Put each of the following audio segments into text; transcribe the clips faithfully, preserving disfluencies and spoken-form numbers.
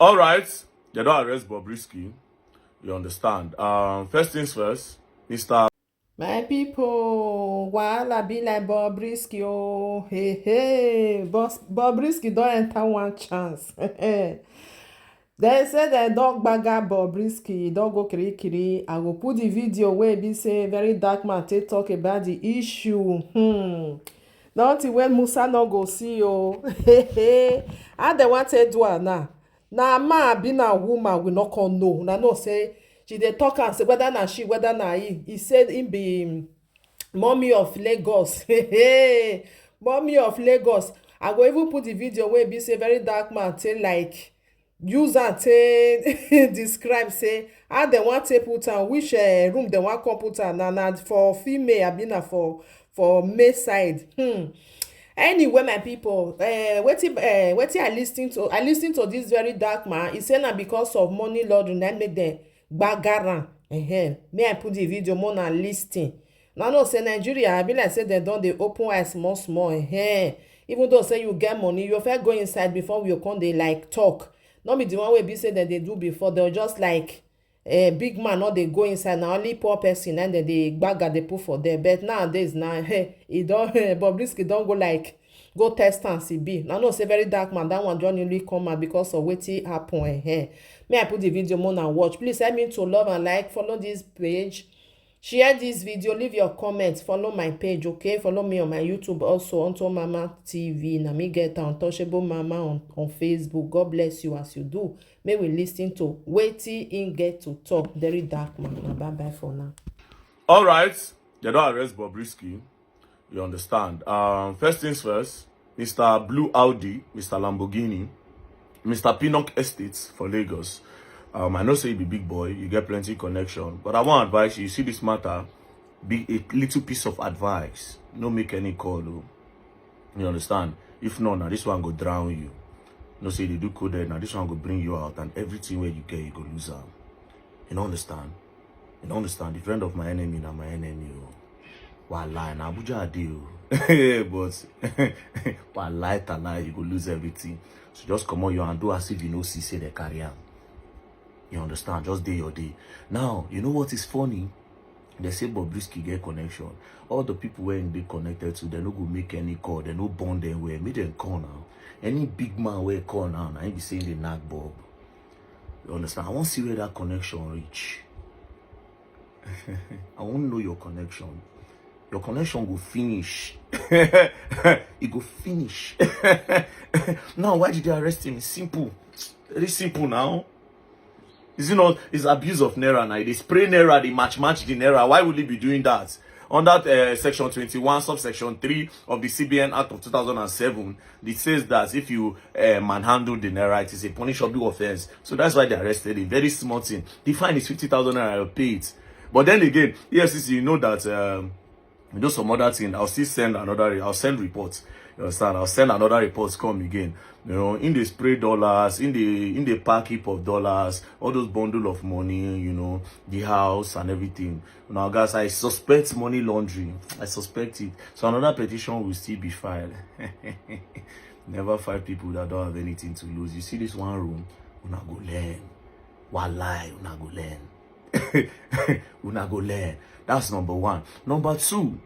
All right, they don't arrest Bobrisky. You understand? Um, first things first, Mister My people, wahala be like Bobrisky oh. Hey, hey, Bob- Bobrisky don enter one chance. Dem say dem don gbaga Bobrisky, don go kirikiri. I go put the video wey be say very dark man take talk about the issue. Hmm. Nothing wey Musa no go see oh. Hey, hey. How dem wan take do am now? Na man abi na woman, we no come know. Una know say she dey talk am say whether na she, whether na he. He say him be um, mommy of Lagos. Mommy of Lagos. I go even put the video wey be say very dark man take like use am take describe say how dem wan take put am, which uh, room dem wan come put am, na na for female abi na for for male side. Hmm. Anyway, my people, uh, wetin uh, wetin I listen to, I listen to this very dark man. He say na because of money laundering na make dem gbagara. Uh-huh. May I put the video more na listen. Now know say Nigeria, I be like say dem don dey open eye small small. Uh-huh. Even though say you get money, you fit go inside before you come dey like talk. No be the one wey be say dem dey do before. They'll just like eh, big man no dey go inside, na only poor person na dem dey gbaga dey put for there. But nowadays na eh, e don eh, Bobrisky don go like go test am see be. Na know say very dark man that one don newly come out because of wetin happen eh, eh. May I put the video more na watch. Please help me to love and like, follow this page, share this video, leave your comments, follow my page, okay? Follow me on my YouTube also, Unto Mama T V. Na me get Untouchable Mama on, on Facebook. God bless you as you do. May we listen to wetin him get to talk. Very dark man. Na bye bye for now. All right, they don't arrest Bobrisky. You understand? Um, first things first, Mister Blue Audi, Mister Lamborghini, Mister Pinnock Estates for Lagos. Um, I know say you be big boy, you get plenty connection, but I want advice you. You see this matter, be a little piece of advice. No make any call, oh. You understand? If not, now this one go drown you. No say they do coded, now this one go bring you out, and everything where you get, you go lose out. You know understand? You know understand? The friend of my enemy, now my enemy. Oh. Wallahi, na Abuja I dey oh. But wallahi, tallahi, you go lose everything. So just come on you and do as if you know see say they carry am. You understand? Just day your day. Now, you know what is funny? They say Bobrisky get connection. All the people where they connected to, they no go make any call. They no bond them well. Make them call now. Any big man where call now, now he be saying they knock Bob. You understand? I want to see where that connection reach. I won't know your connection. Your connection go finish. It go finish. Now, why did they arrest him? Simple. Very simple now. Is it not? It's abuse of naira now. They spray naira, they match match the naira. Why would he be doing that? Under uh, section twenty-one, subsection three of the C B N Act of two thousand and seven, it says that if you uh, manhandle the naira, it is a punishable offense. So that's why they arrested him. Very small thing. The fine is fifty thousand naira, you pay it. But then again, E F C C, you know that um, you know some other thing. I'll still send another. Re- I'll send reports. You understand? I'll send another report come again. You know, in the spray dollars, in the in the pack heap of dollars, all those bundle of money, you know, the house and everything. Now, guys, I suspect money laundering. I suspect it. So another petition will still be filed. Never five people that don't have anything to lose. You see this one room, una go learn. Wallahi, una go learn. Una go learn. That's number one. Number two,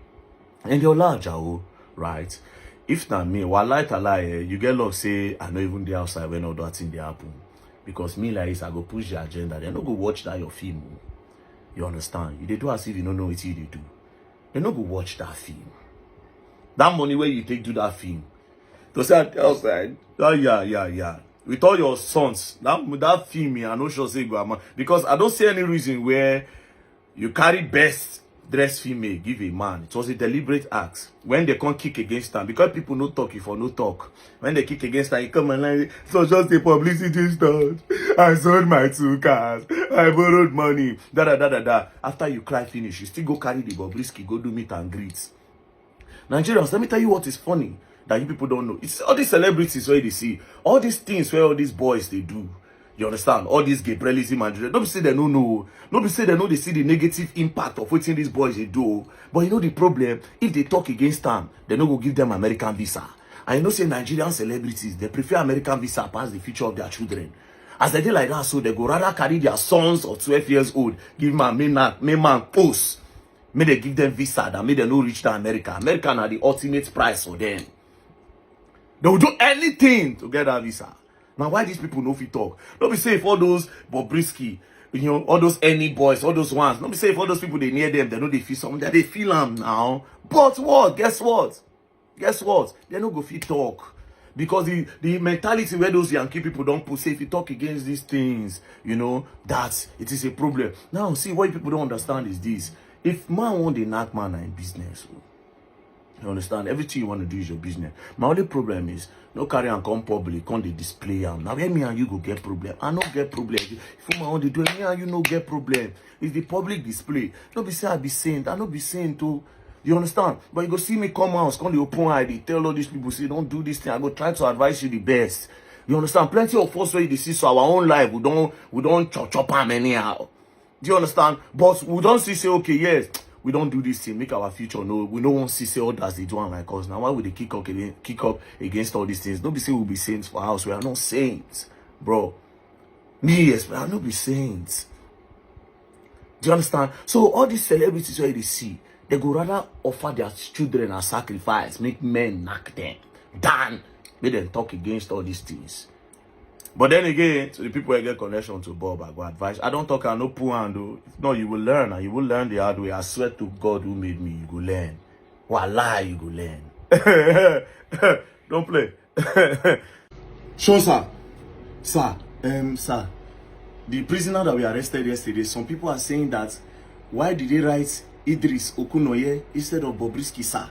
and your large, oh, right? If not me, wallahi, tallahi, eh, you get luck say I no even dey outside when all that thing dey happen. Because me like this, I go push the agenda. They no go watch that your film. Oh. You understand? You dey do as if you no know what you dey do. They no go watch that film. That money where you take do that film. To say I dey outside. Oh, yeah, yeah, yeah. With all your sons, that that film, eh, I no sure say go amount because I don't see any reason where you carry best dress female give a man. It was a deliberate act. When they come kick against am, because people no talk, if for no talk. When they kick against am, you come and like, so just a publicity stunt. I sold my two cars. I borrowed money. Da da da da da. After you cry finish, you still go carry the Bobrisky, go do meet and greet. Nigerians, let me tell you what is funny that you people don't know. It's all these celebrities where they see, all these things where all these boys they do. You understand? All this Gabrielism and don't be say they no know. Don't be say they know they see the negative impact of what these boys they do. But you know the problem, if they talk against them, they no go give them American visa. And you know say Nigerian celebrities, they prefer American visa past the future of their children. As they dey like that, so they go rather carry their sons of twelve years old, give man, make man, make man post, make they give them visa, than make they no reach to America. America na the ultimate prize for them. They will do anything to get that visa. Now, why these people no fit talk? No be say if all those Bobrisky, you know, all those any boys, all those ones, no be say if all those people they near them, they know they feel something, that they feel am now. But what? Guess what? Guess what? They no go fit talk. Because the, the mentality where those Yankee people don't put, say if you talk against these things, you know, that it is a problem. Now, see, what people don't understand is this. If man want to knock man in business, oh, you understand? Everything you want to do is your business. My only problem is, no carry and come public, come dey display am. Now, where me and you go get problem? I no get problem. If woman want to do it, me and you no get problem. It's the public display. No be say I be saint. I no be saint, oh. You understand? But you go see me come out, come the open eye, they tell all these people, say, "Don't do this thing." I go try to advise you the best. You understand? Plenty of us where you dey see, so our own life, we don't, we don't chop, chop am anyhow. Do you understand? But we don't see, say, "Okay, yes, we don't do this thing, make our future." No, we no want see, say, others they do am like us. Now, why would they kick up, against, kick up against all these things? No be say we be saints for house. We are not saints, bro. Me, yes, but I no be saints. Do you understand? So all these celebrities where they see, they go rather offer their children as sacrifice, make men knock them, than make them talk against all these things. But then again, to the people who get connection to Bob, I go advise. I don't talk, I no pull hand, oh. If not, you will learn, and you will learn the hard way. I swear to God who made me, you go learn. Wallah, you go learn. Don't play. Sure, sir. Sir, um, sir. The prisoner that we arrested yesterday, some people are saying that, why did they write Idris Okunoye instead of Bobrisky, sir?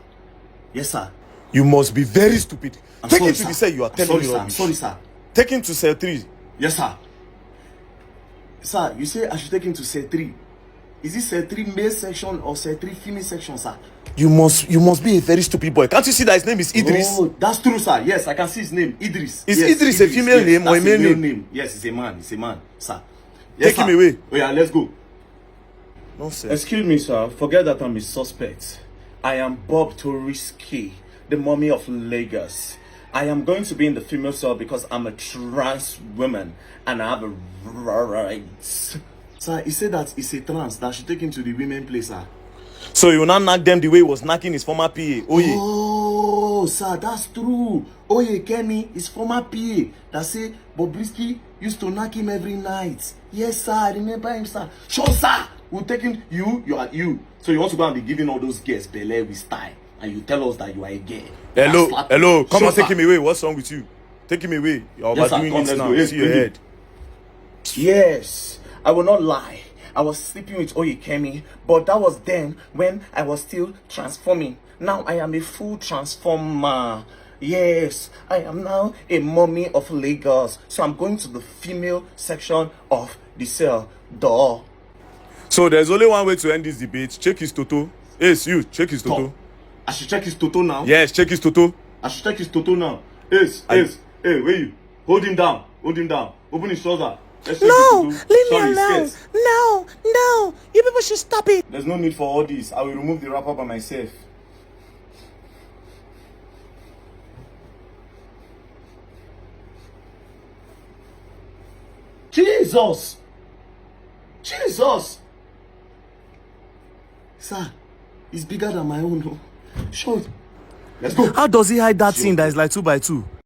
Yes, sir. You must be very stupid. I'm Take sorry, it to sir. the cell you are I'm telling sorry, me sir. I'm rubbish. sorry, sir. Take him to cell three. Yes, sir. Sir, you say I should take him to cell three. Is this cell three male section or cell three female section, sir? You must, you must be a very stupid boy. Can't you see that his name is Idris? Oh, that's true, sir. Yes, I can see his name, Idris. Is Yes, Idris a female Yes, name or a that's male name? name. Yes, it's a man. It's a man, sir. Yes, Take him sir. away. Oh yeah, let's go. Nonsense. Excuse me, sir. Forget that I'm a suspect. I am Bob Toriski, the mummy of Lagos. I am going to be in the female cell because I'm a trans woman and I have a rights. Sir, he said that he's a trans, that should take him to the women place, sir. So you now knock them the way he was knocking his former P A. Oh, yeah. Oh, sir, that's true. Oye Kemi, his former P A, that say Bobrisky used to knock him every night. Yes, sir, I remember him, sir. Sure, sir. We'll take him. You, you are you. So you want to go and be giving all those girls belle with style, and you tell us that you are a girl. Hello, That's slap. hello. Come Sure, and take sir. him away. What's wrong with you? Take him away. You're Yes, sir. overdoing Come, it let's now. go. Yes, See your bring him. head. Yes, I will not lie. I was sleeping with Oye Kemi, but that was then when I was still transforming. Now I am a full transformer. Yes, I am now a mummy of Lagos. So I'm going to the female section of the cell. Door. So there's only one way to end this debate. Check his toto. Ace, you check his toto. I should check his toto now. Yes, check his toto. I should check his toto now. Ace, I- Ace, hey, where you? Hold him down. Hold him down. Open his trouser. Let's check No, his toto. leave me Sorry, his alone. skirt. No, no, you people should stop it. There's no need for all this. I will remove the wrapper by myself. Jesus! Jesus! Sir, it's bigger than my own. Oh. Sure. Let's go. How does he hide that Sure. thing that is like two by two?